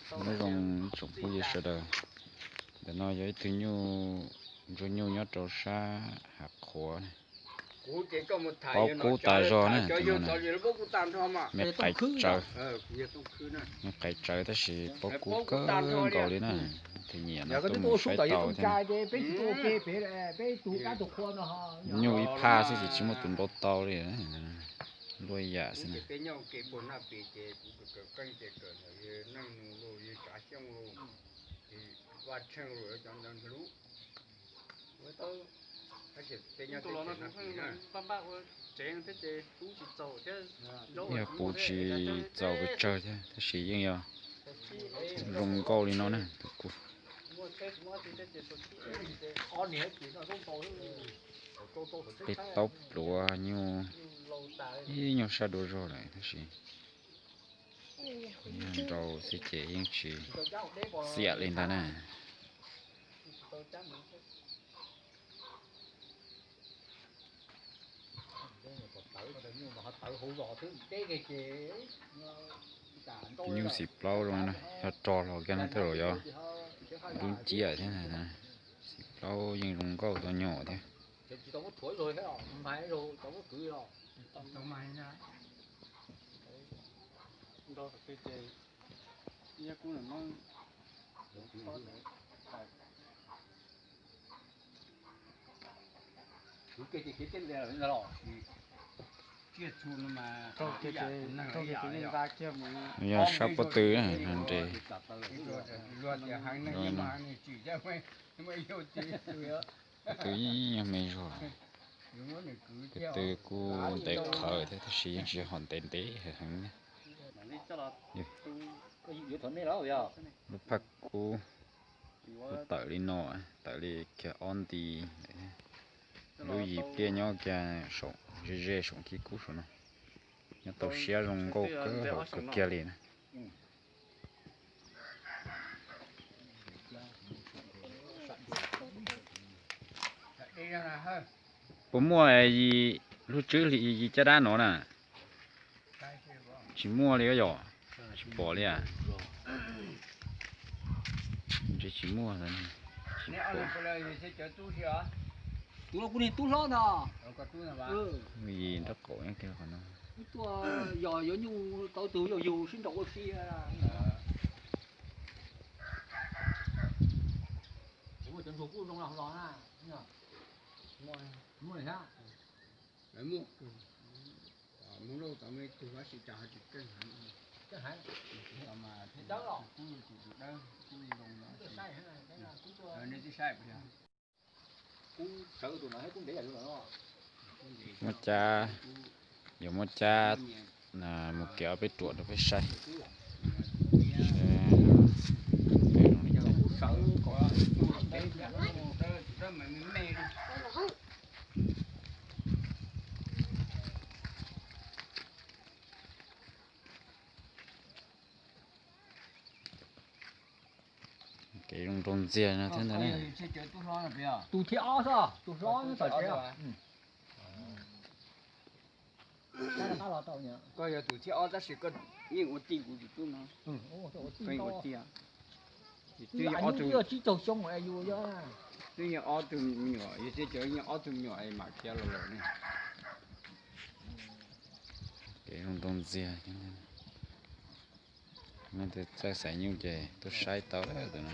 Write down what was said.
Nyob zoo tsoom phooj ywg sawv daws, ntawm no yog ib tug nyuj, ntsuag nyuj nyob rau sab Hav Qhuav, paub kub tas zog na, me qaiv tsawv, me qaiv tsawv tab sis paub kub kawg nkaus li na, tus nyiam no tuaj mus saib tau thiab. Nyuj ib phaj xwb ces tsis muaj tus nrau tau li, luaj yam xwb na. Yog puv tsis txaus pes tsawg thiab tab sis yeej yog zoo nkauj li no na tus kub. Peb taub pluav nyuj, ib nyuag sab dua zog lawm tab sis yog nrau xwb ces yeej tsis xiam li ntag na. Nyuj xim plaub zoo na, yog rog los kiag no tej zaum yuav dub nciab thiab. Xim plaub yeej zoo nkauj tau nyom thiab. Yog sab pob tw nres, pob tw yeej yog me zog, pob tw kuj ntev qhawv thiab tab sis yeej tsis yog hom ntev ntev heev. Lub phaj kub kuj tawm li no, tawm li kiag ob nti. Lub yim pliaj nyob kiag saum ze ze saum kib kub saum no, nyob tau siab zoo nkauj kawg nkaus kiag li na. Puas muaj yim lub tswb hli yim caj dab no na? Tsis muaj li yom? Tsis pom li a? Ntshe tsis muaj. Tus no kuv niag tub hlob ntag. Yim nraub qaum nyob kiag qhov no. Tuaj yog yuav nyuj tau tus yog yug sib nraus ua si. Cov ntsuag kuj zoo los los na. Muaj thiab. Muaj lauj, tau me tug tab sis cas ho tsis keej heev. Keej heev. Tsis dawb los? Kuj tsis dawb, kuj zoo no. Nej twb saib, nej twb saib. Muaj cab, yuav muab cab mus kev ob peb ruam rau peb saib. Kev zoo nraug ntxiag no thiab ntag ne. Tus thib ob xwb, tus hlob tom tsev. Koj yog tus thib ob tab sis koj yeej ua tij kuv tus tub no. Twb yog ob tug, twb yog ob tug me nyuam, yog tsis cov yeej ob tug me nyuam es mam khiav los lawm ne. Kev zoo nraug ntxiag. Txawj xaiv nyuj ces tuaj saib tau lawm tus no.